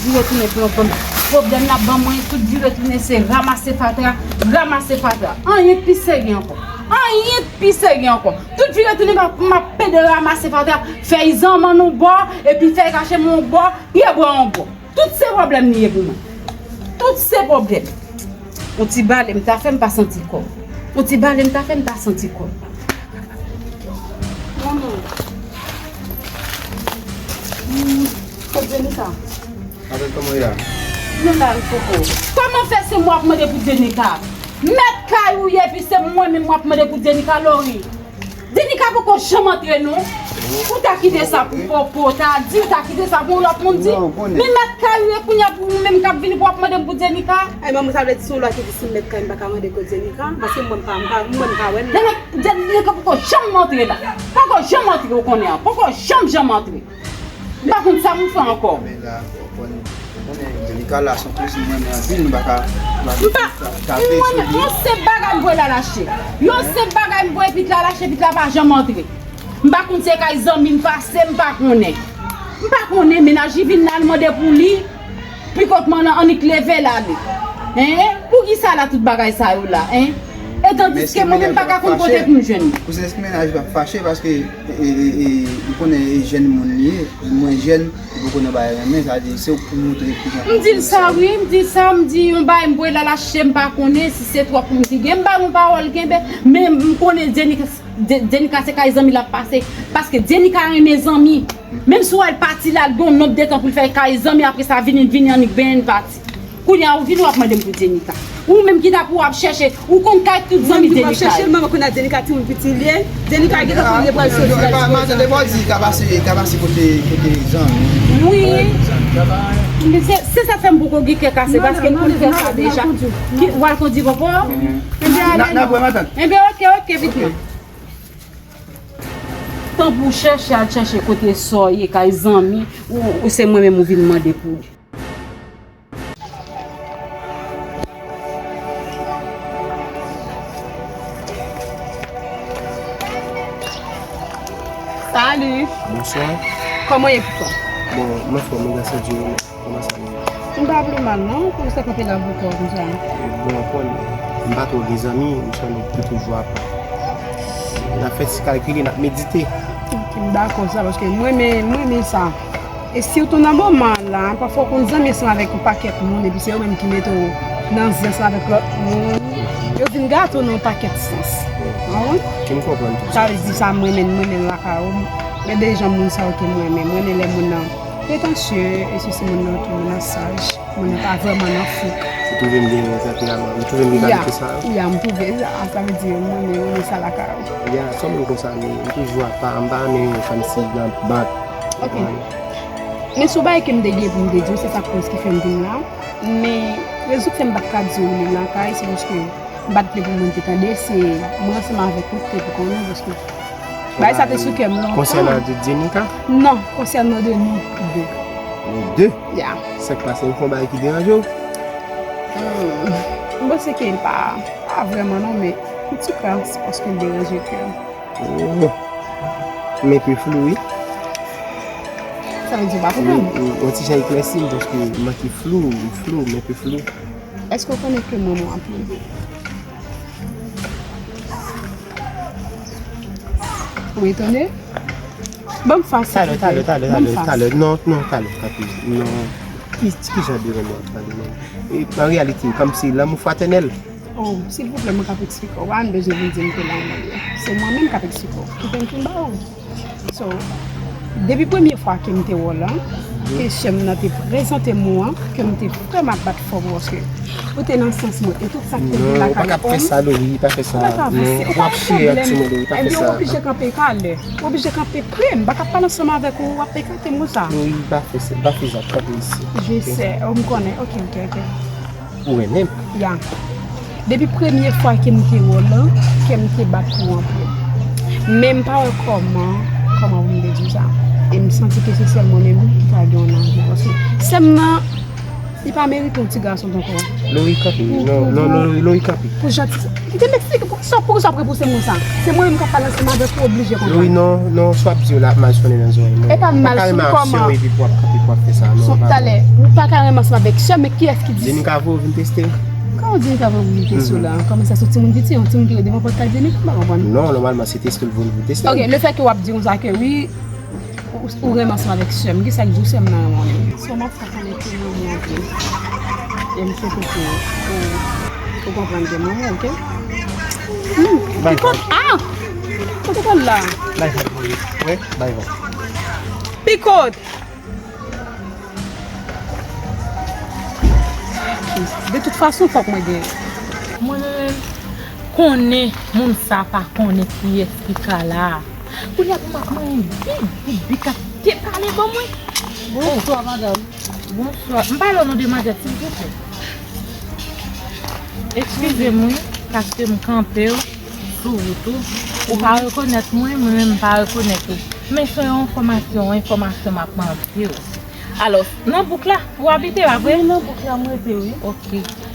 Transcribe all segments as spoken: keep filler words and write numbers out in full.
Vire tounen pou yon bann pwoblèm n ap ban mwen, tout vire tounen se ranmase fatra, ranmase fatra. Anyen k pi serye ankò. Anyen k pi serye ankò. Tout vire tounen m ap, m ap pede ranmase fatra, fè izanman yon bò, epi fè kache mwen yon bò, pyebwa yon bò. Tout se pwoblèm li ye pou mwen. Tout se pwoblèm. Yon ti bale m ta fè m pa santi kò m. Yon ti bale m ta fè m ta santi kò m. Manman. Hmm, kot Jenika? Apre kòman w ye la? Nou la, nou poko. Kòman fè se mwen w ap mande pou Jenika? Mèt kay ou ye, epi se mwen menm w ap mande pou Jenika, Lori. Jenika poko janm antre non. Ou ta kite sa pou poko, ta di ou ta kite sa pou yon lòt moun di. Men mèt kay ou ye kounye a pou ou menm k ap vini pou w ap mande m pou Jenika. Ay, manman, sa vle di se yon lwa ki di si m mèt kay m pa ka mande kot Jenika? Paske mwen m pa, m pa, mwen m pa wè l la. Jenika poko janm antre la. Poko janm antre, ou konnen an. Poko janm, janm antre. M pa konn sa m fè ankò. Men la, ou konn, ou konnen Jenika la se yon kouzin mwen renmen anpil, m pa ka, m pa ka tape sou li. Yon senp bagay m voye l al achte. Yon senp bagay m voye pitit la al achte, pitit la pa janm antre. M pa konn se kay zanmi m pase, m pa konnen. M pa konnen, mennaj li vin la, l mande pou li. Pikotman nan annik leve l ale. Hein? Poukisa la tout bagay sa yo la, hein? E tandiske mwen menm m pa ka konn kote pou m jwenn li. Kouzen, èske mennaj pa fache paske, e, e, e, ou konnen e jèn moun li ye, li mwen jèn, li poko nan bagay renmen, sa vle di se ou k pou montre kijan. M di l sa wi, m di l sa, m di yon bagay m voye l al achte, m pa konnen si se twòp moun ki gen, m bay yon pawòl kenbe, men m konnen Jenika, Je-, Jenika se kay zanmi l ap pase, paske Jenika renmen zanmi. Menm si w wè l pati la, l gen yon nonb de tan pou l fè kay zanmi, apre sa vini, vini annik benyen l pati. Kounye a ou vini w ap mande m pou Jenika. Ou menm ki ta pou w ap chèche, ou konn kay tout zanmi Jenika yo. Mwen menm ki p ap chèche l, manman kounye a Jenika timoun piti l ye. Jenika gentan konnen pral soti la. Madan, depi w di ka pase, ka pase kote, kote zanmi. Wi. Men se, se sa k fè m poko gen kè kase, paske m konn fè sa deja. Ki, w al kondi poko? Enben ale non. Enben oke, oke, pitit mwen. Tan pou w chèche, al chèche kote sè w ye, kay zanmi, ou, ou se mwen menm ou vin mande pou li. Salut. Bonswa. Kòman w ye pitit? Bon, m anfòm, gras a Dye. Kòman sa ye? M pa vle mal non, pou sa kanpe la pou kò konsa. Bon, ou konn, m pa twò gen zanmi, m se yon nèg ki toujou apa. N ap fè ti kalkile, n ap medite. Ok, m dakò sa, paske m renmen, m renmen sa. E sitou nan moman la, pafwa ou konn zanmi ansanm avèk yon pakèt moun, epi se yo menm ki mete w nan zen ansanm avèk lòt moun. Yo vin gate w nan yon pakèt sans. Ou konprann? M konprann tout sa. Sa vle di sa, m renmen, m renmen lakay ou. Men de jan moun sa yo ke m renmen. M renmen lè moun nan pretansye, e sesi moun nan tou, moun nan saj, moun nan pa vrèman nan fouk. Ou twouve m gen yon tanperaman, ou twouve m gen kalite sa yo? Ya, m twouve sa, sa vle di, m renmen, m renmen sa lakay ou. Ya, sou moun konsa, men m toujou apa, m pa renmen kòmsi nan bak. Ok. Men se yon bagay ke m te gen pou m te di w, se sa k koz ki fè m vin la. Men rezon k fè m pa t ka di w li lakay, se paske m pa t vle pou moun te tande, se mwen ansanm avèk ou ki te pou konnen, paske bagay sa te sou kè m lontan. Konsènan de Jenika? Non, konsènan de nou de. Nou de? Ya. Sa k pase, ou fè yon bagay ki deranje w? Hmm, m panse ke l pa, pa vrèman non, men yon ti kras paske l deranje kè m. Oh. M enpe flou, wi. Sa vle di w pa konprann? Wi, wi, yon ti jan eklèsi m, paske m manke flou, m flou, m enpe flou. Èske w konnen ke manman w ap mouri? Ou etone? Ban m fas. Talè, talè, talè, talè, talè. Non, non, talè, talè. Non. Ki, ki jan de lanmou w ap pale, non? E, an reyalite, kòmsi lanmou fratènèl. Oh, silvouplè, mwen k ap eksplike w. Pa bezwen vin di m ke lanmou ye. Se mwen menm k ap eksplike w. Kite m fin ba w. So, depi premye fwa ke m te wè w lan, ke sè m nan te prezante m ou an, ke m te vrèman ap bat fò pou, paske ou te nan sans mwen. E tout sa k te gen lakay ou. Non, ou pa ka fè sa, Lori, pa fè sa. Non, w ap chire ak timoun, Lori, pa fè sa. Ebyen, w oblije kanpe kalè. W oblije kanpe pre. M pa ka pale ansanm avèk ou, w ap ekate m konsa. Lori, pa fè sa, pa fè sa, kanpe isi. Je sais, oh, m konnen. Ok, ok, ok. Ou renmen m? Ya. Depi premye fwa ke m te wè w lan, kè m te bat pou w anpil. Men m pa wè kòman, kòman pou m te di w sa. E m santi ke se sèl mwen menm ki ka gen yon anvi. Paske sè m nan, Li pa merite yon ti gason tankou w. Lori kanpe, non, non, Lori, Lori kanpe. Pou janti. Kite m eksplike poukisa, poukisa w ap repouse m konsa. Se mwen menm k ap pale ansanm avèk ou, oblije konsa. Lori, non, non, sa w ap di yo la ap mal sonnen nan zòrèy mwen. E pa mal sonnen kòman? Epi pou w ap kanpe, pou w ap fè sa, non. Talè, ou pa ka renmen ansanm avèk sè m, men kiyès ki di? Jenika voye w vin teste. Kòman Jenika voye w vin teste la? Kòman sa, se yon timoun piti, yon timoun ki ret devan pòt kay Jenika, m pa konprann. Non, nòmalman, se teste l voye l vin teste. Ok, lefètke w ap di konsa ke wi, ou, ou renmen ansanm avèk sè m, kisa k di w sè m nan renmen w? Sè m ap fè konnen ke m renmen w anpil. E m swete ke ou, ou konprann ke m renmen w, ok? Hmm, Pikot, ah! Kote kòd la? Bay vag, wi, bay vag. Pikot! De tout fason, fòk mwen gen. Mwen menm, konnen moun sa pa konnen kiyès ki ka la. Kounye a pou m ap manyen big, big, big ap te pale ban mwen. Bonswa, madanm. Bonswa. M pale w non demwazèl, silvouplè. Eskize m, wi, paske m kanpe w sou wout ou. Ou pa rekonèt mwen, mwen menm m pa rekonèt ou. Men se yon enfòmasyon, enfòmasyon m ap mande w. Alò, nan bouk la, ou abite, pa vre? Wi, nan bouk la, m rete, wi. Ok.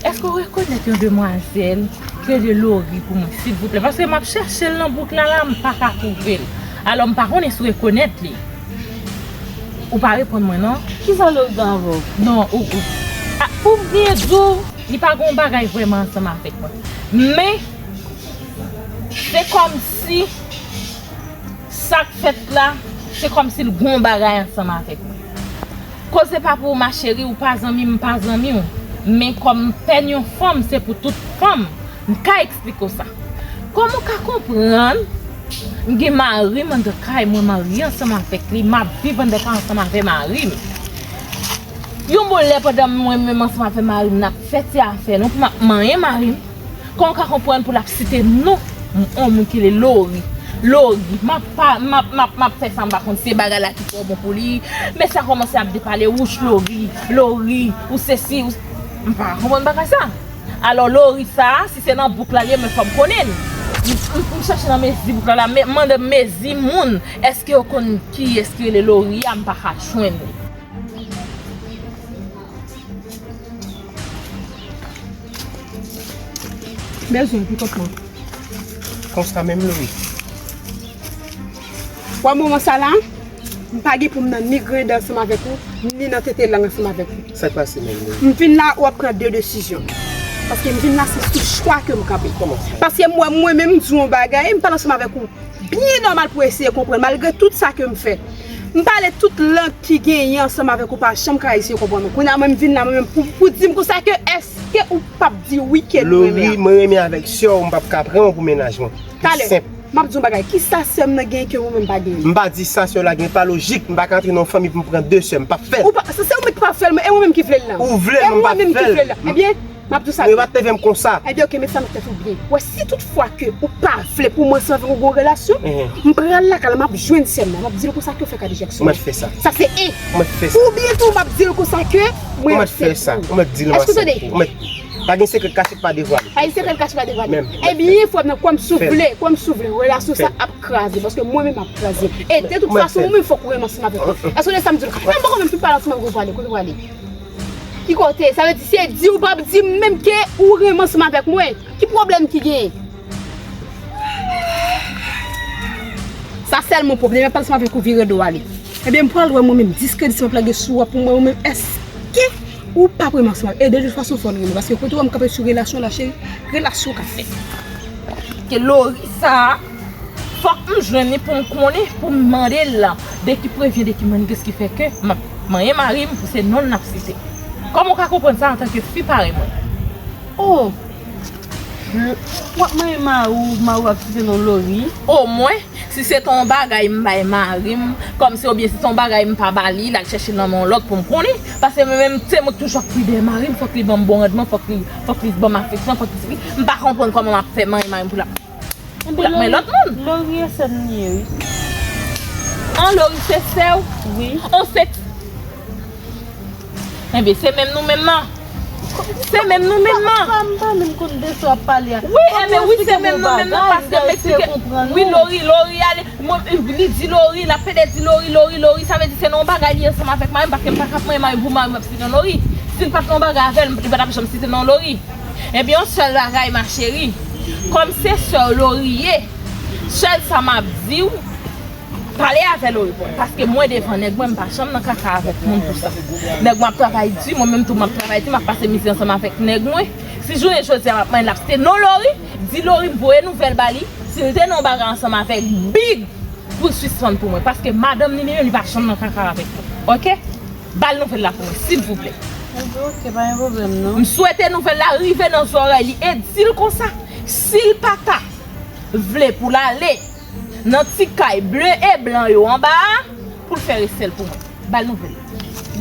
Èske w rekonèt yon demwazèl ki rele Lori pou mwen, silvouplè? Paske m ap chèche l nan bouk la, la, m pa ka twouve l. Alò, m pa konnen si w rekonèt li. Ou pa reponn mwen, non? Kisa Lori gen avè w? Non, ou, ou. A, pou m byen di w, li pa gen yon bagay vrèman ansanm avèk mwen. Men, se kòmsi sa k fèt la, se kòmsi l gen yon bagay ansanm avèk mwen. Koze pa pou ou, ma chérie, ou pa zanmi m, m pa zanmi w. Men kòm pèn yon fanm, se pou tout fanm. M ka eksplike w sa. Kòm ou ka konprann, m gen mari m anndan kay, mwen marye ansanm avèk li, m ap viv anndan kay ansanm avè mari m. Yon bon lè pandan mwen menm ansanm avè mari m, n ap fè ti afè nou, pou m ap manyen mari m, kòman w ka konprann pou l ap site non yon moun ki rele Lori? Lori, m ap pa, m ap, m ap, m ap fè sa, m pa konn se bagay la ki twò bon pou li. Men sa kòmanse ap depale, wouch Lori, Lori, ou sesi, ou, m pa ka konprann bagay sa. Alò Lori sa, si se nan bouk la li ye, men fò m konnen l. M, m, m chèche nan mezi bouk la, la, men, mande mezi moun, èske yo konn kiyès ki rele Lori a, m pa ka jwenn li. Bezwen, Pikot mwen. Konsa menm Lori. Wè moman sa la, m pa gen pou m nan ni griyen dan ansanm avèk ou, ni nan tete lang ansanm avèk ou. Sa k pase menm Lori? M vin la, w ap pran de desizyon. Paske m vin la, se sou chwa ke m kanpe. Kòman sa? Paske m wè mwen menm, m di w yon bagay, m pale ansanm avèk ou byen nòmal pou eseye konprann, malgre tout sa ke m fè. M pale tout lang ki genyen ansanm avèk ou, pa janm ka eseye konprann mwen. Kounye a mwen, m vin la, mwen menm, pou, pou di m konsa ke èske ou p ap di wi ke nou renmen an? Lori, mwen renmen avèk sè w, m p ap ka pran w pou mennaj mwen. Talè, m ap di w yon bagay, kisa sè m nan genyen ke ou menm pa genyen? M pa di sa sè w la genyen, pa lojik, m pa ka antre nan yon fanmi pou m pran de sè, m p ap fè l. Ou pa, se, se ou menm ki p ap fè l, e mwen menm ki vle l lan. Ou vle l, men m p ap fè l. Ebyen, m ap di w sa. Mwen pa t leve m konsa. Ebyen, ok, met sa nan tèt ou byen. Wè, si tout fwa ke ou pa vle pou mwen ansanm avèk ou gen yon relasyon, m pral lakay la, m ap jwenn sè m nan, m ap di l konsa ke w fè Kadejak sou mwen. Ou mèt fè sa. Sa se en. Ou mèt fè sa. Oubyen tou, m ap di l konsa ke mwen ansent pou ou. Ou mèt di l mwen ansent pou ou. Èske w tande? Ou mèt, pa gen sekrè kache ki pa devwale. Pa gen sekrè kache ki pa devwale. Ebyen, frè m nan, kwè m si w vle, kwè m si w vle, relasyon sa ap kraze, paske mwen menm m ap kraze. E de tout fason, ou menm fòk ou renmen ansanm avèk mwen. Èske w tande sa m di w la? Menm poko menm fin pale ansanm avèk ou, prale, kote w prale? Ki kote? Sa vle di se di ou p ap di m menm ke ou renmen ansanm avèk mwen. Ki pwoblèm ki genyen? Sa sèlman pwoblèm, y ap pale ansanm avèk ou, vire do w ale. Ebyen, m pral wè mwen menm, diskredi sa m ap lage sou ou a pou m wè ou menm, èske ou p ap renmen ansanm avèk. E de tout fason, fò n renmen, paske kote w wè m kanpe sou relasyon la, cheri, relasyon k ap fèt. Ke Lori sa a, fòk m jwenn li pou m konnen, pou m mande l la, de ki prevyen, de ki mannigès ki fè ke m ap manyen mari m pou se non l n ap site. Kòman w ka konprann sa antanke fi parèy mwen? Oh! W ap manyen mari w, mari w ap site non Lori? Omwen, si se te yon bagay m bay mari m, kòmsi oubyen si se yon bagay m pa ba li, l al chèche nan men yon lòt pou m konnen. Paske mwen menm, se mwen k toujou ap kouri dèyè mari m, fòk li ban m bon randman, fòk li, fòk li ban m afeksyon, fòk li, m pa konprann kòman m ap fè manyen mari m pou l ap Pou l ap men lòt moun. Lori e sè m li ye, wi. An, Lori se sè w? Wi. An, se. Enben, se menm nou menm nan. Se menm nou menm nan. M pa, m pa menm konn de sa w ap pale a. Wi, enben, wi, se menm nou menm nan, paske m eksplike. Wi, Lori, Lori ale. Mwen, li di Lori, l ap pede di Lori, Lori, Lori. Sa vle di se nan yon bagay li ansanm avèk mari m, paske m pa ka pran mari m pou mari m ap site non Lori. Si l pa t nan bagay avè l, li pa t ap janm site non Lori. Ebyen, yon sèl bagay, ma chérie. Kòm se sè w Lori ye, sèl sa m ap di w, pale avè Lori pou mwen. Paske mwen devan nèg mwen, m pa janm nan kaka avèk moun pou sa. Nèg mwen ap travay di, mwen menm tou m ap travay di, m ap pase mizè ansanm avèk nèg mwen. Si jounen jodi a m ap manyen, l ap site non Lori, di Lori m voye nouvèl ba li. Si l te nan yon bagay ansanm avèk Big, pou l sispann pou mwen. Paske madanm li menm, li pa janm nan kaka avèk mwen. Oke? Ba l nouvèl la pou mwen, silvouplè. Ebyen, oke, pa gen pwoblèm, non. M swete nouvèl la rive nan zòrèy li e di l konsa, si l pa ta vle pou l ale nan ti kay ble e blan yo anba a, pou l fè resèl pou mwen. Ba l nouvèl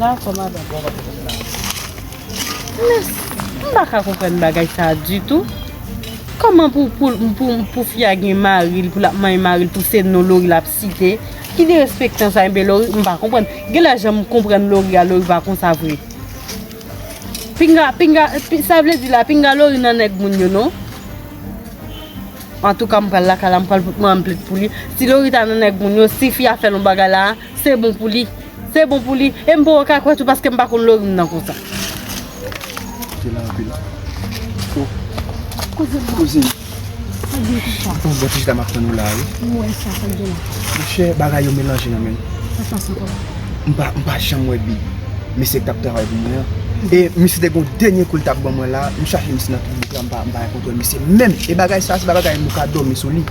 la. Dakò, madanm. Men, m pa ka konprann bagay sa a ditou. Kòman pou, pou, pou, pou fi a gen mari l, pou l ap manyen mari l, pou se non Lori l ap site? Ki derespektan sa, enben Lori, m pa konprann. Gen lè jan m konprann Lori a, Lori pa konsa vre. Pinga, pinga, pi- sa vle di la, pinga Lori nan nèg moun yo, non? Antouka, m pral lakay la, m pral pote manman m plent pou li. Si Lori ta nan nèg moun yo, si fi a fè l yon bagay la, se bon pou li. Se bon pou li. E m poko ka kwè tou paske m pa konn Lori m nan konsa. Te la anpil. Oh. Kouzin. Kouzin. Sa k gen konsa? Bon, bon, ti chita m ap tann ou la, wi. M wè sa, sa k gen la. Monchè, bagay yo melanje nan men m. Sa k pase ankò? M pa, m pa janm wè Big. Mesye k t ap travay pou mwen an. E misye te gon dènye kou l t ap ban mwen la, m chache misye nan tout bouk la, m pa, m pa rankontre misye menm. E bagay sa, se pa bagay nou ka dòmi sou li.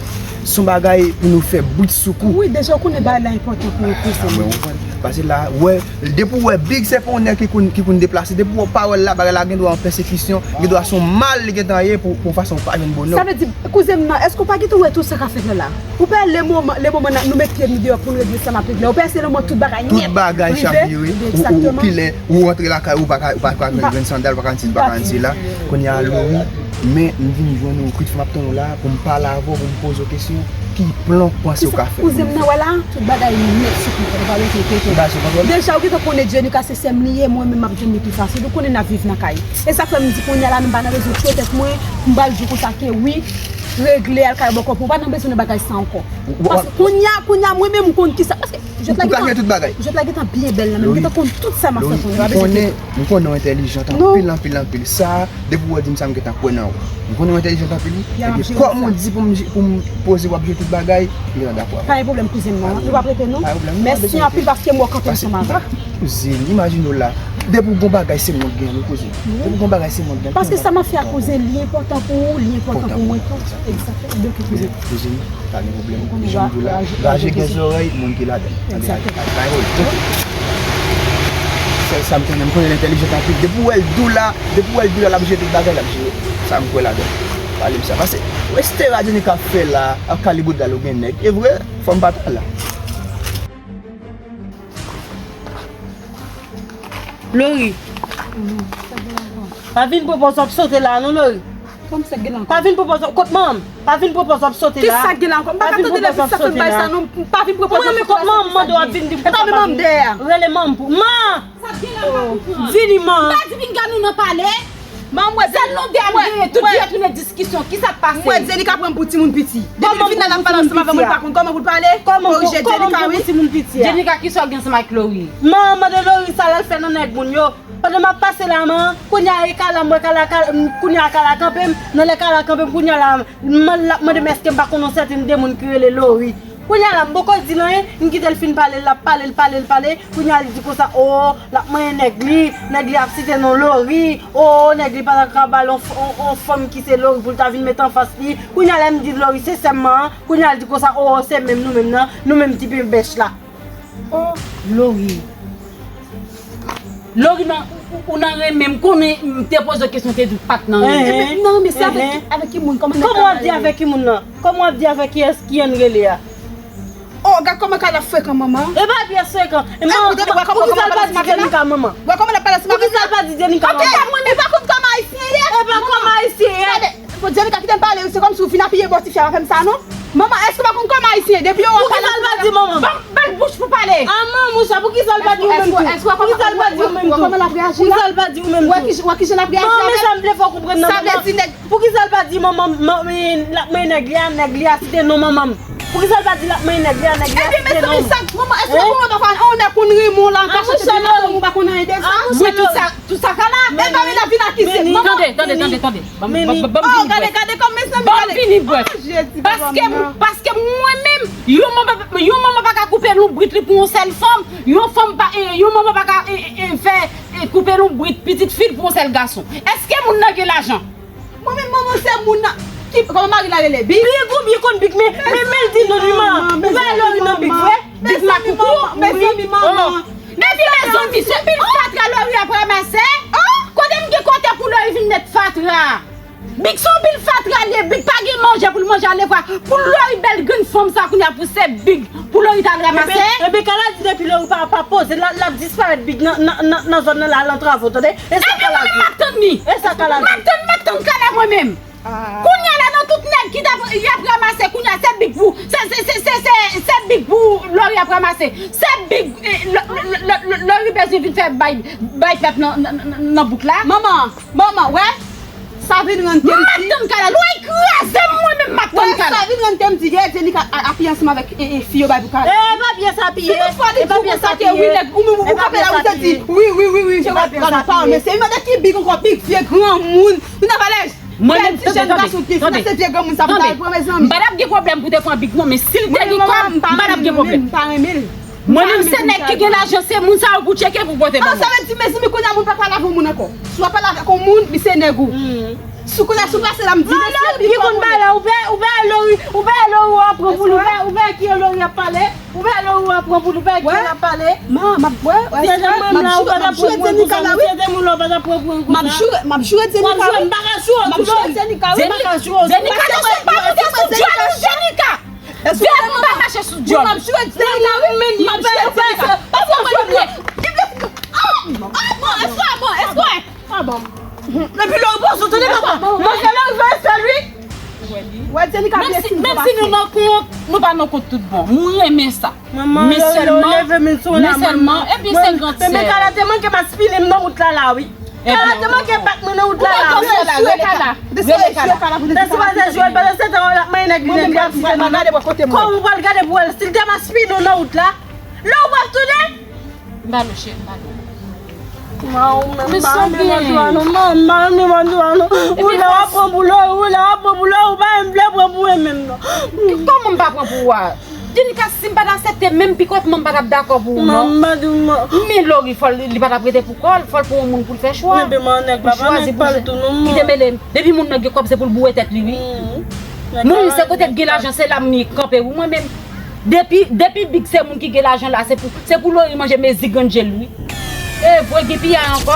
Se yon bagay pou nou fè bwit sou kou. Wi, deja ou konnen bagay la enpòtan pou ou, pou ou. Mwen konprann. Paske la, wè, depi w wè Big, se pa yon nèg ki konn, ki konn deplase. Depi w wè pa wè l la, bagay la gen dwa yon pèsekisyon, gen dwa se yon mal li gentan ye pou, pou yon fason ou pa jwenn bonè. Sa vle di, kouzen m nan, èske w pa gentan wè tout sa k ap fèt la la? Ou pè le moman, le moman n ap, nou met pye nou deyò pou n regle sa n ap regle. Ou pè se le moman tout bagay nèt. Tout bagay chavire, wi. Ou, ou, ou kilè, ou rantre lakay ou, ou pa ka, ou pa ka met grenn sandal, ou pa ka ann sisi, ou pa ka ann sila. Kounye a, Lori, men m vin jwenn ou, kwit fè m ap tann ou la, pou m pale avè w, pou m poze w kesyon, ki plan w panse w ka fè pou nou? Kouzen m nan, wè la, tout bagay nèt sou kontwòl, ou pa bezwen enkyete w. Tout bagay sou kontwòl? Deja, ou gentan konnen Jenika se sè m li ye, mwen menm m ap jwenn li pi fasil. Ou konnen n ap viv nan kay. E sa k fè m di kounye a la, m pa nan bezwen tchwete tèt mwen, pou m pral di w konsa ke wi, regle al kay bòkò pou ou, pa nan bezwen nan bagay sa ankò. Paske kounye a, kounye a, mwen menm m konn kisa, paske jwèt la gentan, jwèt la gentan byen bèl nan men m, gentan konn tout sa m ap fè kounye a, pa bezwen enkyete w. M konnen w entèlijant anpil, anpil, anpil. Sa, depi w di m sa, m gentan kwè nan ou. M konnen w entèlijant anpil, wi. Epi kòm ou di pou m, pou m poze w ap jwe tout bagay, m gentan dakò avè w. Pa gen pwoblèm, kouzen m nan. Nou p ap rete, non? Pa gen pwoblèm. Mèsi anpil paske m wè w kanpe ansanm avè m. Kouzin, imajine w la. Depi w gon bagay, se mwen k gen l, wi, kouzin. Depi w gon bagay, se mwen k gen l. Paske sa m ap fè a, kouzen, li enpòtan pou ou, li enpòtan pou mwen tou. Egzakteman. Donk, kouzen. Kouzin, pa gen pwoblèm. Jan m di w la, raje gen zòrèy, moun ki ladan l. Egzakteman. Pa gen pwoblèm. Sèl sa m konnen, m konnen l entèlijant anpil. Depi w wè l di w la, depi w wè l di w la, l ap jere tout bagay, l ap jere sa m kwè ladan l. Pale m sa. Paske, w estera Jenika ap fè la, ap kale bout gal ou gen nèg. E vre, fò m pa t al la. Lori. Pa vin pran pòz w ap sote la non, Lori. Kòm sa gen ankò? Pa vin pran pòz w ap, kot manman m? Pa vin pran pòz w ap sote la. Kisa gen ankò? M pa ka tande depi sa fè m bay sa non. Pa vin pran pòz w ap sote la. Mwen menm kot manman m mande w ap vin di m kisa k pase. E pa menm manm dèyè. Rele manman m pou. Man! Sa gen la m pa konprann. Vini, man. M pa di pinga nou nan pale. Man, m wè Sèl nou de ap genyen, tout vire tounen diskisyon. Kisa k pase? M wè Jenika pran m pou timoun piti. Depi l vin la, l ap pale ansanm avè mwen, li pa konn kòman pou l pale. Korije Jenika, wi. Jenika, kisa w gen ansanm ak Lori? Man, mande Lori sa l al fè nan nèg moun yo. Pandan m ap pase la, man, kounye a e Kala, m wè Kala, Kala, m, kounye a Kala kanpe m, nan lè Kala kanpe m, kounye a la, man, l ap mande m èske m pa konn yon sèten de moun ki rele Lori. Kounye a la, m poko di l anyen, m kite l fin pale, l ap pale, l pale, l pale. Kounye a, li di konsa, o, l ap manyen nèg li, nèg li ap site non Lori, o, nèg li pa ta ka ba l on, on, on fanm ki se Lori pou l ta vin met anfas li. Kounye a, lè m di Lori se sè m an, kounye a, li di konsa, o, se menm nou menm nan, nou menm ti pen bèch la. O, Lori. Lori nan, ou, ou nan renmen m, konnen m te poze w kesyon, te di w pa t nan renmen. Ehe. Epi, nan renmen, se avèk, avèk ki moun, kòman nèg ka mare? Kòman w ap di avèk ki moun nan? Kòman w ap di avèk kiyès ki ann rele a? O, gad kòman Kala frekan, manman. E pa pyès frekan. E manman, poukisa l pa di Jenika manman? Wè kòman l ap pale ansanm avè m? Poukisa l pa di Jenika manman? Antoulèka, mwen menm pa konn kòman ayisyen ye. E pa kòman ayisyen ye. Gade, Jenika, kite m pale wi, se kòmsi w vin apiye bò tifi a, pa fè m sa non. Manman, èske w pa konn kòman ayisyen ye? Depi yo wè w ap pale ansanm avè m. Poukisa l pa di manman? Ban m, ban l bouch pou pale. A manman, monchè, poukisa l pa di ou menm tou? Poukisa l pa di ou menm tou? Wè kòman l ap reyaji la? Poukisa l pa di ou menm tou? Wè ki, wè kijan l ap reyaji avè m? Manman, sa m vle fè w konprann nan manman. Sa vle di nèg Poukisa l pa di manman m, man-, l ap manyen nèg li a, nèg li a site non manman m? Poukisa l pa di l ap manyen nèg li a, nèg li a? Ebyen, mezanmi, sa, manman, èske ou pa fè on nèg konn renmen w la, an kachèt, epi madanm ou pa konn anyen de sa? Wi, tout sa, tout sa ka la. E pa vin ap vin akize. Manman, tande, tande, tande, tande. Ban m, ban m, ban m vini brèf. Gade, gade kòm, mezanmi, gade. Ban m vini brèf. Paske, paske mwen menm, yon manman, yon manman pa ka koupe lonbrit li pou yon sèl fanm, yon fanm pa, eh, yon manman pa ka, eh, eh, eh, fè, eh, koupe lonbrit pitit fi l pou yon sèl gason. Èske moun nan gen lajan? Mwen menm, manman, se moun nan ki, kòman mari l a rele? Big? Big, ou byen konn Big, men, men, men l di non li, man. Ou pa Lori nan Big vre? Big la koukou. Mezanmi, manman. Epi mezanmi, se pil fatra Lori ap ranmase. Kote m gen kote pou Lori vin met fatra? Big se yon pil fatra li ye, Big pa gen manje pou l manje alevwa. Pou Lori bèl grenn fanm sa kounye a pou se Big pou Lori t al ranmase. Ebyen, ebyen, Kala di depi Lori pa, pa poze, l ap, l ap disparèt Big nan, nan, nan, nan zòn nan la, al nan travo, tande? E sa Kala di. Ebyen, mwen menm m ap tann li. E sa Kala di. M ap tann, m ap tann Kala mwen menm. Kounye a la, nan tout nèg ki t ap, y ap ranmase, kounye a se Big pou, se, se, se, se, se, se Big pou Lori ap ranmase. Se Big, eh, Lo-, Lo-, Lo-, Lo-, Lori bezwen vin fè bay, bay pèp nan, nan, nan, nan bouk la. Manman, manman, wè, sa vin rann ke m di. M ap tann Kala, Lori kraze m, mwen menm m ap tann Kala. Sa vin rann ke m di, yè, Jenika a, apiye ansanm avèk, e, e, fi yo bay pou Kala. E pa pyès apiye. Si toutfwa li di w konsa ke wi, nèg, ou menm ou kanpe la, ou te di, wi, wi, wi, wi, gade pa, men se yon nèg ki Big ankò, Big vye granmoun. Vin avè lèj. Mwen menm, tande, tande, tande, tande, m pa t ap gen pwoblèm pou te pran Big non, men si l te gen kòb, m pa t ap gen pwoblèm. Mwen menm, se nèg ki gen lajan, se moun sa yo pou tcheke pou pote ban mwen. Sa vle di, mezanmi, kounye a moun pa pale avè yon moun ankò. Si w ap pale avèk yon moun, li se nèg ou. Si kounye a, si w pase la, m di, mesye, Big konn pale, ou pè, ou pè Lori, ou pè Lori w ap pran pou li, ou pè, ou pè ki Lori ap pale. Ou wè lè ou pran pou nou pè ki l ap pale. Man, m ap wè. Si se te mwen menm la, ou pa t ap pran pou yon konsa. Si se te moun la, ou pa t ap pran pou yon konsa. M ap joure, m ap joure Jenika, wi. M ap joure, m pa ka joure w tou non. M ap joure Jenika, wi. Jenika, nou sou pa monte sou dyòl ou, Jenika. Vye moun pa mache sou dyòl. M ap joure Jenika, wi. M ap joure Jenika. Pase w mwen. Ah, ah, bon, èske w wè? Ah bon. Epi lè w poze w tande papa. Manje lè w veye sèl wi. Wè Jenika byen si. Menm si nou nan kont, nou pa nan kont tout bon. Nou renmen sa. Men sèlman, men sèlman, epi se grandsè. Men Kala te manke m aspile m nan wout la la wi. Kala te manke bat mwen nan wout la la wi. Rele Kala. Rele Kala. Pase pa se jwèt, pase se tan w ap manyen nèg li nèg li ap fè nan kòm ou pral gade pou wè si l te ap aspile w nan wout la. Lè w p ap tounen. M ba nou cheri, m ba nou. Ma, ou menm, m pa renmen manje w a non, man, m pa renmen manje w a non. Ou la w ap pran pou Lori, ou la w ap pran pou Lori, ou pa menm vle pran pou mwen menm non. Kòman m pa pran pou ou a? Jenika, si m pa t aksepte menm pikòtman, m pa t ap dakò pou ou non. Man, m pa di w man. Men Lori, fò l, li pa t ap rete pou kò l, fò l pran yon moun pou l fè chwa. Epi man, nèg pa pa nèg pa l tou non, man. Kite mele m. Depi moun nan gen kòb, se pou l boure tèt li, wi. Moun se kote l gen lajan, se la m kanpe, wi, mwen menm. Depi, depi Big se moun ki gen lajan la, se pou, se pou Lori manje mezi grann je l wi. E vre gen piyay ankò?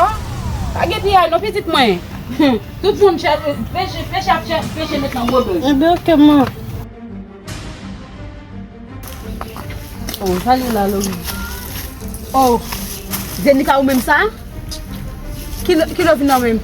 Pa gen piyay non pitit mwen. Tout moun chè, peche, peche ap chè, peche met nan gwo bèl. Ebyen oke man. Oh, sa li la Lori. Oh, Jenika ou menm sa? Ki lè, ki lè w vin la menm?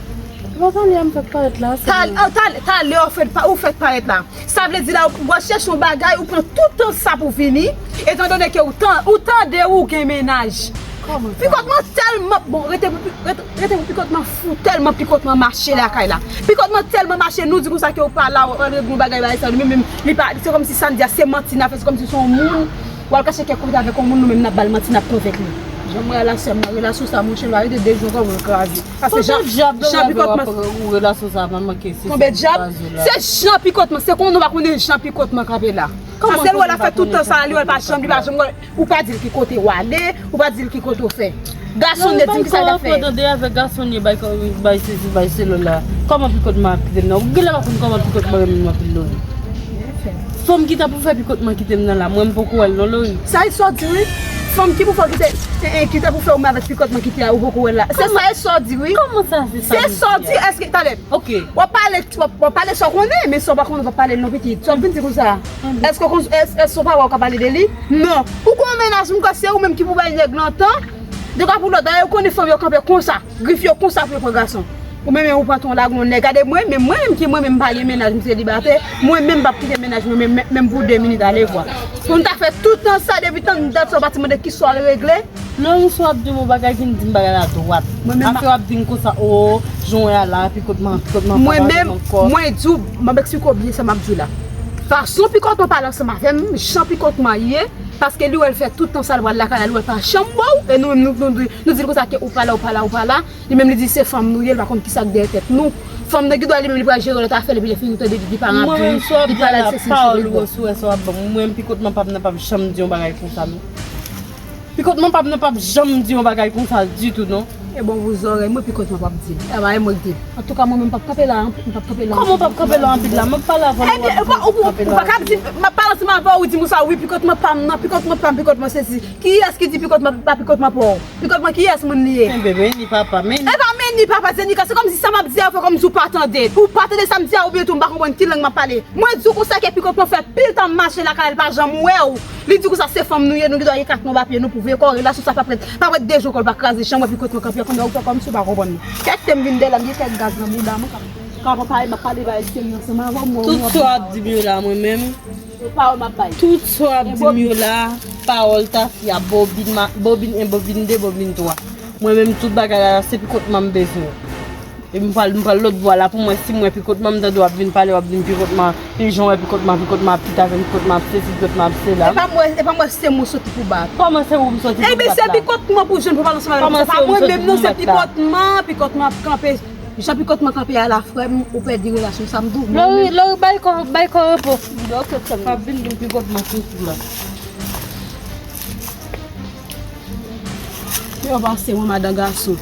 Bon, talè a m fèk parèt la. Talè, talè, talè w fèk pa, ou fèk parèt la. Sa vle di la, ou al chèche yon bagay, ou pran tout tan sa pou vini, etandone ke ou tan, ou tande ou gen mennaj. Kòman sa? Pikòtman tèlman, bon, rete pou pi-, rete, rete pou pikòtman fou, tèlman pikòtman mache lakay la. Pikòtman tèlman mache, nou di konsa ke ou pa la, ou al regle yon bagay, bagay sa, nou menm, menm, li pa, se kòmsi sa n di a, se manti n ap fè, se kòmsi se yon moun, ou al kache kèk kote avèk yon moun, nou menm n ap ba l manti, n ap konvenk li. Jan m wè a la sè m nan, relasyon sa, monchè, nou arete de jou ankò, mwen kraze. Paske jan, jan pikòtman. Ou relasyon sa pa manke, se jan pikòtman. Se jan pikòtman, se konnen w pa konnen jan pikòtman kanpe la. Paske l wè l ap fè tout tan sa, li wè l pa janm, li pa janm wè, ou pa di l ki kote w ale, ou pa di l ki kote w fè. Gason nèt di m ki sa l ap fè. Tande avèk gason li bay, bay sezi, bay selo la. Kòman pikòtman ap kite m nan? Ou genlè pa konn kòman pikòtman renmen m anpil Lori. Fanm ki ta pou fè pikòtman kite m nan la, mwen m poko wè l non Lori. Sa e sa w di wi. Fanm ki pou fè w kite, e, e, ki ta pou fè w renmen avèk pikòtman kite a, ou poko wè l la. Se sa e sa w di wi. Kòman sa se sa? Se sa w di, èske, talè. Ok. W ap pale, w ap, w ap pale sa w konnen, men sa w pa konnen w p ap pale l non pitit. Sa w ap vin di konsa. Èske w konn, èske, èske w pa wè w ka pale de li? Non. Ou gon mennaj, m kwè se ou menm ki pou bay nèg lan tan. De ka pou lòt, dayè ou konnen fanm yo kanpe konsa. Grif yo konsa pou yo pran gason. Ou menm ou pran ton lagon nèg. Gade mwen, men mwen menm ki mwen menm m pa gen mennaj, m selibatè. Mwen menm m p ap kite mennaj mwen menm, menm, menm pou de minit alevwa. Pou m ta fè tout tan sa, depi tan dat sa w pa ti mande kisa w al regle. Lori, si w ap di m yon bagay, vin di m bagay la dwat. Afè w ap di m konsa, o, jan w wè a la, pikòtman, pikòtman, mwen menm, mwen di w, m ap eksplike w byen sa m ap di w la. Fason pikòtman pale ansanm avè m, jan pikòtman ye, paske li wè l fè tout tan sa l pral lakay la, li wè l pa janm wè w, e nou menm nou, nou, nou, nou di l konsa ke ou pa la, ou pa la, ou pa la. Li menm li di se fanm nou ye, li pa konn kisa k dèyè tèt nou. Fanm nan gen dwa li menm li pral jere lòt afè l, epi lè fini ou tande li, li pa Mwen menm rapid, sou ap li di pale la, sesi pawòl sesi ou dwa. Resou resou ap ban mwen. Mwen menm pikòtman pa m nan p ap janm di yon bagay konsa non. Pikòtman pa m nan p ap janm di yon bagay konsa ditou non. E bon, ou zòrèy mwen pikòtman p ap di l. E pa e mwen k di l. Antouka mwen menm m p ap kanpe la, m p ap kanpe la. Kòman w p ap kanpe la anpil la? M ap pale avè w, Ebyen, ou pa, ou, ou, kanpe ou la. Pa ka di, m ap pale ansanm avè w, ou di m sa, wi, pikòtman pa m nan, pikòtman pa m, pikòtman sesi. Kiyès ki di pikòtman pa, pikòtman pa w? Pikòtman kiyès moun li ye? Enben, men ni papa, men ni. E pa men ni papa, Zenika, se kòmsi sa m ap di a, fè kòmsi ou pa tande. Ou pa tande sa m di a, oubyen tou m pa konprann ki lang m ap pale. Mwen di w konsa ke pikòtman fè pil tan m mache lakay, l pa janm wè w. Li di konsa se fanm nou ye, nou gen dwa gen kat nan ba pye nou pou veye kò, relasyon sa pa prèt, pa prèt de jou ankò l pa kraze, jan m wè pikòtman kanpe a, kounye a ou fè kòmsi ou pa konprann. Kèk tè m vin dèyè la, m gen kèk gaz nan bouda m, m ka, ka pa pale, m ap pale ba eksperyans mwen, anvan m wè ou. Tout sa w ap di m yo la, mwen menm. Tout sa w ap di m yo la, pawòl tafya, bobin, bobin en, bobin de, bobin twa. Mwen menm, tout bagay la, se pikòtman m bezwen. Epi m pral, m pral lòt bò la pou mwen, si m wè pikòtman, m tande w ap vin pale, w ap di m pikòtman, e jan w wè pikòtman, pikòtman ap kite avè m, pikòtman ap sesi, pikòtman ap sela. E pa mwen, e pa mwen se mwen soti pou bat. Kòman se ou m soti pou bat la? Ebyen, se pikòtman pou jwenn pou pale ansanm avè m. Kòman se ou m soti pou m bat la? Se pa mwen menm non, se pikòtman, pikòtman ap kanpe. Jan pikòtman kanpe a la, frè m, ou pèdi relasyon sa m di w. Lori, Lori, bay kò, bay kò repo. Ok, frè m. P ap vin di m pikòtman soti la. Yo pase mwen madan gason.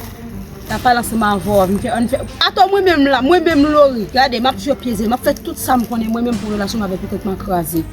N ap pale ansanm avè w, vin fè, ann fè. Atò mwen menm la, mwen menm Lori, gade, m ap jwe pye zen, m ap fè tout sa m konnen mwen menm pou relasyon m avèk pikòtman kraze.